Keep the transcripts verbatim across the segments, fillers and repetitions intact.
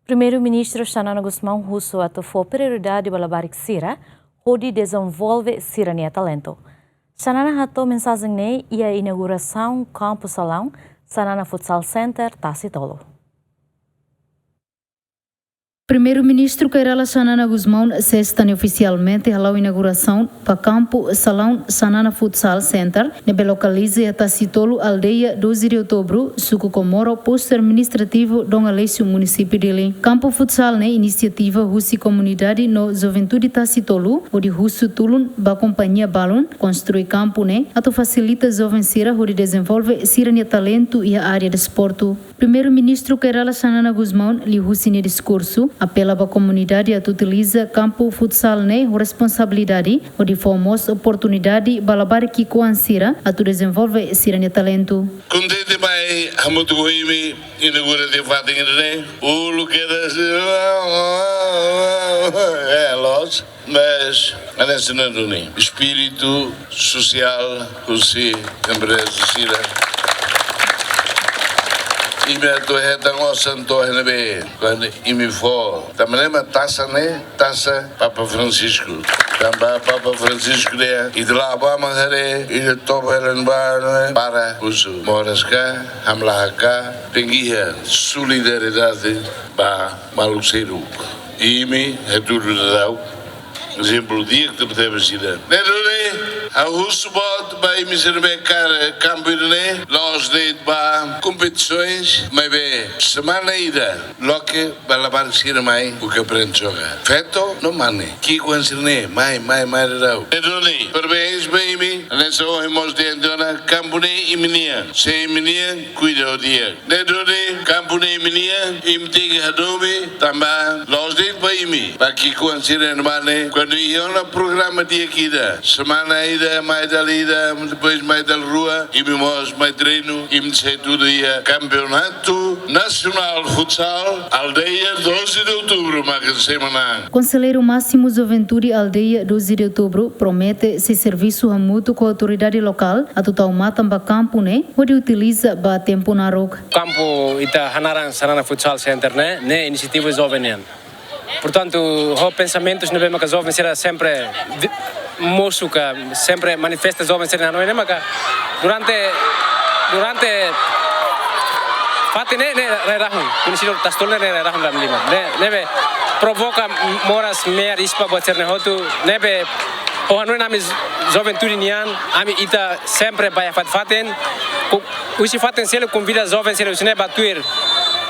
Primeiru-Ministru Xanana Gusmão husu atu fó prioridade ba labarik sira hodi dezenvolve sira-nia talentu. Xanana hato'o mensajen ne'e iha inaugurasaun kampu salaun Xanana Futsal Center Tasi Tolu. Primeiru-Ministru Kay Rala Xanana Gusmão sesta ne'e ofisialmente hala'o inaugurasaun ba kampu salaun Xanana Futsal Center ne'ebé lokaliza iha Tasi Tolu, aldeia doze de Outubro, suku Comoro, postu administrativu Dom Aleixo, munisípiu Dili. Kampu futsal ne'e inisiativa husi komunidade no juventude Tasi Tolu, hodi husu tulun ba kompañia balun konstrui kampu ne'e atu fasilita joven sira hodi dezenvolve sira-nia talentu iha área desportu. Primeiru-Ministru Kay Rala Xanana Gusmão, liuhusi nia diskursu, apela ba komunidade atu utiliza kampu futsal ne'e ho responsabilidade, hodi fó mós oportunidade ba labarik ki'ikoan sira atu dezenvolve sira-nia talentu. Kontente mai hamutuk ho imi inaugura tiha fatin ida-ne'e. Uluk kedas, eh, loos. Mas, hanesan ne'e duni, espíritu sosiál husi empreza sira. Imi atu hetan osan to'o iha ne'ebé, kuandu imi fó. Tanba ne'e mak taxa ne'e, taxa Papa Francisco. Tanba Papa Francisco dehan, ita la'o ba mak haree, ita toba hela ne'ebá, para husu moras ka, hamlaha ka, tenke iha solidariedade ba maluk seluk. Imi hatudu daudaun ezemplu di'ak tebetebes ida. Ne'e duni, ha'u husu boot ba imi sira ne'ebé kaer kampu ida-ne'e, loos de'it ba kompetisoens, maibé semana ida loke ba labarik sira mai buka aprende jogar. Feto no mane, ki'ikoan sira-ne'e mai, mai, mai daudaun. Ne'e duni, parabéns ba imi, hanesan ohin mós dehan tiha ona, kampu ne'e imi-nian, se imi-nian, kuida ho di'ak. Ne'e duni, kampu ne'e imi-nian, imi tenke hadomi, tanba loos de'it ba imi, ba ki'ikoan sira no mane, kuandu iha ona programa di'ak ida, semana ida mai dala ida, depois mai dala rua, imi mós mai treinu, imi sei hatudu iha Campeonato Nacional Futsal, Aldeia doze de Outubro, maka sei manán. Konselleiru Másimu Juventude Aldeia doze de Outubro promete sei servisu hamutuk ho autoridade lokál atu tau matan ba kampu ne'e, hodi utiliza ba tempu naruk. Kampu ita hanaran Xanana Futsal Center ne'e, ne'e inisiativa joven nian. Portantu, ho pensamentus ne'ebé maka joven sira sempre di-, mosu ka, sempre manifesta joven sira-nia hanoin ne'e maka durante, durante fatin ne'e, ne'e rai-rahun, koñesidu Tasi Tolu ne'e rai-rahun dalam lima. Ne'e, ne'ebé provoka moras me'ar ispa buat sira-ne'e hotu, ne'ebé ho hanoin ami juventude nian, ami ita sempre bá iha fatin-fatin, ku-, husi fatin seluk konvida joven sira husi ne'e bá tuir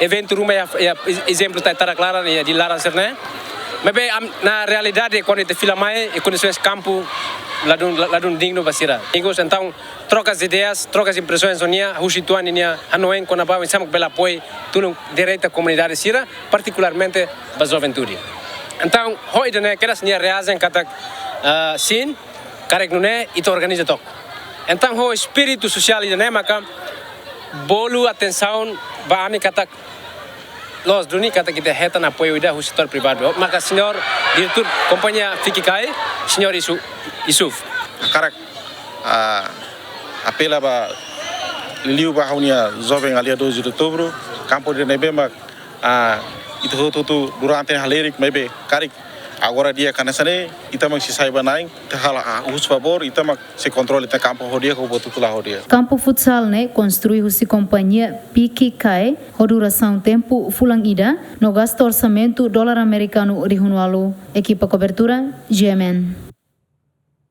eventu ruma iha, iha, ezemplu Tarak Laran, iha Dili laran sira-ne'e. Maibé ami, na realidade, kuandu ita fila mai, e kondisoens kampu ladún, la-, ladún dignu ba sira. Amigos, entaun, trokas ideias, trokas impresoens ho nia, husu uitoan nia hanoin kona-ba oinsá mak bele apoiu, tulun direta komunidade sira, partikularmente ba juventude. Entaun, ho ida-ne'e kedas nia reajen katak, ah, sin, karik nune'e ita organiza took. Entaun, ho espíritu sosiál ida-ne'e maka bolu atensaun ba ami katak loos duni katak ita hetan apoiu ida husi setór privadu. Maka señór diretór kompañia Fiki Kai, señór Isu-, Isuf. Karik, ah, apela ba liuliu ba ha'u-nia joven aldeia doze de Outubro, kampu ida-ne'ebé mak, ah, ita hotu-hotu durante halerik maibé karik agora di'ak hanesan ne'e, ita mak sei sai ba na'in, ita halo, ah, husu favór, ita mak sei kontrola ita-nia kampu ho di'ak, ho buat hotu la'o ho di'ak. Kampu futsal ne'e konstrui husi kompañia Fiki Kai, ho durasaun tempu fulan ida, no gasta orsamentu dolar amerikanu rihun ualu. Ekipa kobertura, G M N.